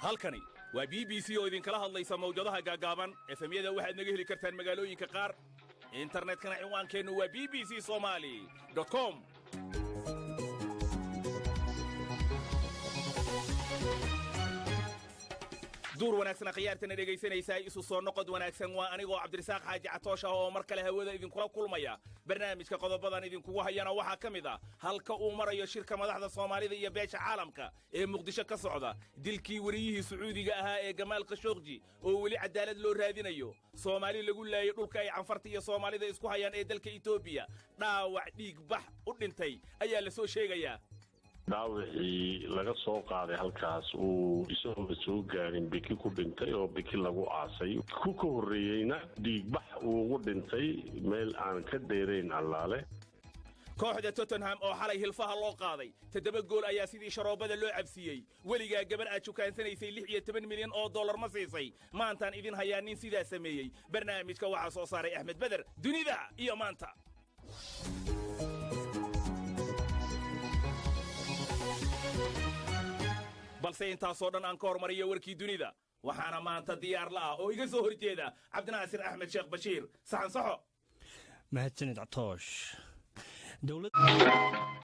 Halkani waa BBC oo idinkala hadlaysa mawjadaha gaagaaban. FM-yada waxaad naga heli kartaan magaalooyinka qaar, internetkana cinwaankeennu waa bbcsomali.com. Duur wanaagsan, akhyaartana dhegaysanaysaa, isu soo noqod wanaagsan. Waa anigoo Cabdirasaaq Xaaji Catoosh ah oo mar kale hawada idinkula kulmaya. Barnaamijka qodobadan idinkugu hayana waxaa ka mid ah halka uu marayo shirka madaxda Soomaalida iyo beesha caalamka ee Muqdisho ka socda, dilkii weriyihii Sacuudiga ahaa ee Gamaal Khashoqji oo weli cadaalad loo raadinayo, Soomaali lagu laayay dhulka ay Canfarta iyo Soomaalida isku hayaan ee dalka Etoobiya, dhaawac dhiig bax u dhintay ayaa la soo sheegayaa. Dhaawacii laga soo qaaday halkaas uu isagooba soo gaarin biki ku dhintay oo biki lagu aasay, ku ka horreeyeyna dhiigbax uu ugu dhintay meel aan ka dheerayn Allaale. Kooxda Tottenham oo xalay hilfaha loo qaaday, 7 gool ayaa sidii sharoobada loo cabsiiyey. Weligaa gabar aad shukaensanaysay $16 milyan ma siisay? Maantaan idin hayaa nin sidaa sameeyey. Barnaamijka waxaa soo saaray Axmed Beder. Dunida iyo maanta. Balse intaasoo dhan aan ka hormariyo warkii dunida, waxaana maanta diyaar la ah oo iga soo horjeeda Cabdinaasir Axmed Sheekh Bashiir Saxan Saxo. Mahadsanid, Catoosh.